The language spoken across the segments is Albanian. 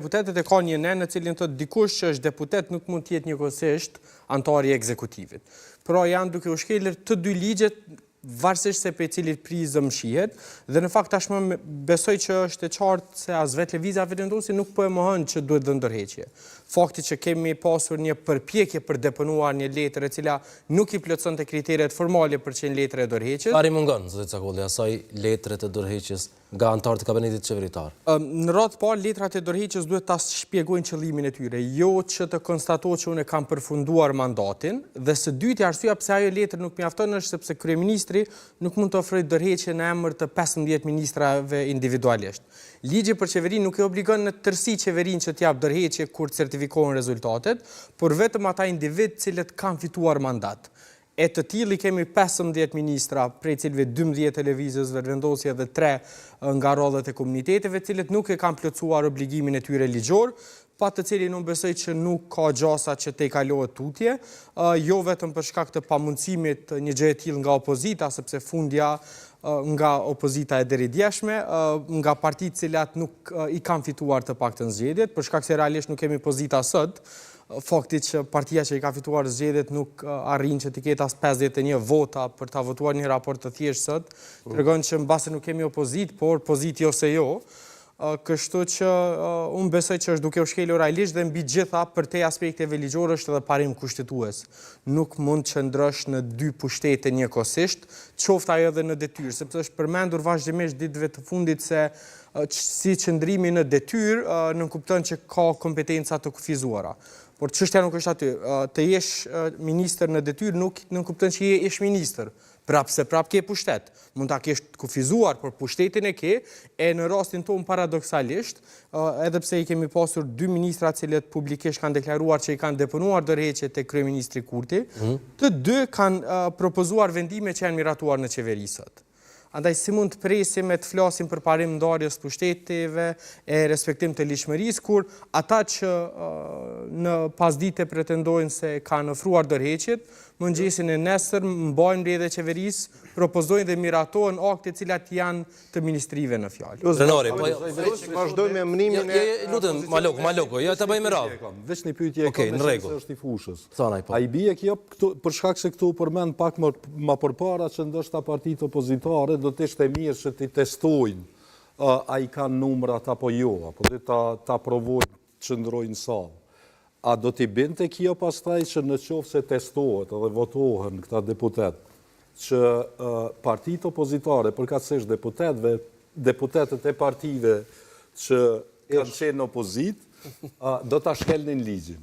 Deputetët e ka një nen në cilin thotë dikush që është deputet nuk mund të jetë njëkohësisht anëtar i ekzekutivit. Pra janë duke u shkelur të dy ligjet varësisht se prej cilit prizëm shihet dhe në fakt tashmë besoj që është e qartë se as vetë Lëvizja Vetëvendosje nuk po e mohon që duhet dhënë dorëheqje. Fakti që kemi pasur një përpjekje për deponuar një letër e cila nuk i plotësonte kriteret formale për qenë letër e dorëheqjes. Çfarë i mungon, zoti Cakolli, asaj letre të dorëheqjes nga anëtarët e kabinetit qeveritar? Në radhë të parë, letrat e dorëheqjes duhet ta shpjegojnë qëllimin e tyre, jo që të konstatohet që unë e kam përfunduar mandatin, dhe së dyti arsyeja pse ajo letër nuk mjafton është sepse kryeministri nuk mund të ofrojë dorëheqje në emër të 15 ministrave individualisht. Ligji për qeverinë nuk e obligon në tërësi qeverinë që të japë dorëheqje kur certifikohen rezultatet, por vetëm ata individë të cilët kanë fituar mandat. E të tillë i kemi 15 ministra, prej cilëve 12 të Lëvizjes Vetëvendosje dhe 3 nga radhët e komuniteteve, të cilët nuk e kanë plotësuar obligimin e tyre ligjor, pa të cilin unë besoj që nuk ka gjasa që te kalohet tutje, jo vetëm për shkak të pamundësimit një gjë e tillë nga opozita, sepse fundja nga opozita e deridjeshme, nga partitë cilat nuk i kanë fituar të paktën zgjedhjet, për shkak se realisht nuk kemi pozita sot, fakti që partia që i ka fituar zgjedhjet nuk arrin që t'i ketë as 51 vota për ta votuar një raport të thjeshtë sot, mm. tregon që mbase nuk kemi opozitë, por pozitë jo se jo. Kështu që unë besoj që është duke u shkelur ai ligj dhe mbi gjitha përtej aspekteve ligjore është edhe parim kushtetues. Nuk mund të qëndrosh në dy pushtete njëkohësisht, qoftë ajo edhe në detyrë, sepse është përmendur vazhdimisht ditëve të fundit se si qëndrimi në detyrë nënkupton që ka kompetenca të kufizuara. Por çështja nuk është aty. Të jesh ministër në detyrë nuk nënkupton që je ish ministër. Prapë se prapë ke pushtet. Mund ta kesh të kufizuar, por pushtetin e ke, e në rastin tonë paradoksalisht, edhe pse i kemi pasur dy ministra të cilët publikisht kanë deklaruar që i kanë deponuar dorëheqje te kryeministri Kurti, mhm. të dy kanë propozuar vendime që janë miratuar në qeveri sot. Andaj si mund të presim e të flasim për parim ndarjes të pushteteve e respektim të ligjshmërisë kur ata që në pasdite pretendojnë se kanë ofruar dorëheqjet, mëngjesin e nesërm mbajnë mbledhje qeverisë, propozojnë dhe miratohen akte të cilat janë të ministrive në fjalë. Drenori, po vazhdojmë me emërimin e Lutem, Maloku, Maloku, jo ta bëjmë me radhë. Veç një pyetje e kam, meqenëse është i fushës. Canaj, po. A i bie kjo këtu, për shkak se këtu u përmend pak më, më përpara që ndoshta partitë opozitare do të ishte mirë që t'i testojnë a i kanë numrat apo jo, apo dhe ta, ta provojnë të qëndrojnë në sallë. A do t'i binte kjo pastaj që në qoftë se testohet edhe votohen këta deputetë, që partitë opozitare, përkatësisht deputetëve, deputetët e partive që kanë qenë në opozitë, do ta shkelnin ligjin.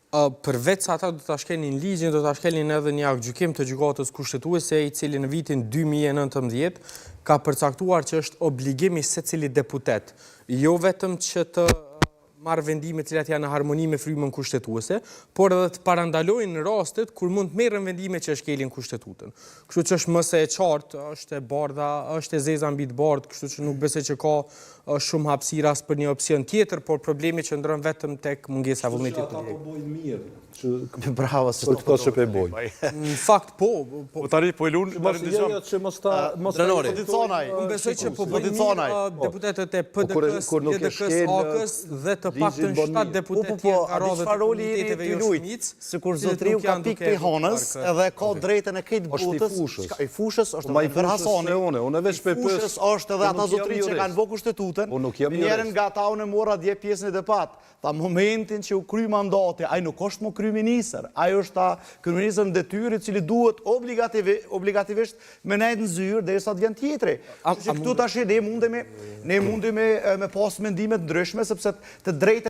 Përveç se ata do ta shkelnin ligjin, do ta shkelnin edhe një aktgjykim të Gjykatës Kushtetuese, i cili në vitin 2019 ka përcaktuar që është obligim i secilit deputet, jo vetëm që të marrë vendime të cilat janë në harmoni me frymën kushtetuese, por edhe të parandalojnë rastet kur mund të merren vendime që e shkelin kushtetutën. Kështu që është më se e qartë, është e bardha, është e zeza mbi të bardhë, kështu që nuk besoj që ka shumë hapësirë as për një opsion tjetër, por problemi qëndron vetëm tek mungesa e vullnetit politik. Ata po bojnë mirë që Bravo, se për këto që po bojnë. Në fakt po, po. Po tani po e lun, tani jo, dëgjom. Jo, që mos ta mos ta Unë besoj që po bëjnë mirë deputetët e PDK-së, LDK-së, AAK-së dhe të paktën 7 deputetë po, po, po, nga radhët e komuniteteve jo shumicë. Sikur zotëriu ka pikë prej hanës edhe ka drejtën e krejt botës, i fushës është edhe Enver Hasani, unë veç pe pyes. I fushës është edhe ata zotëri që kanë bo kushtetutën. Njërin nga ata unë mora dje pjesën e debat. Tha momentin që u kry mandati, ai nuk është më kryeministër, ai është tha kryeministër në detyrë i cili duhet obligativisht me nejt në zyrë derisa të vjen tjetri. Kështu që këtu tash ne mundemi ne mundemi me pas mendime të ndryshme sepse të drejtën.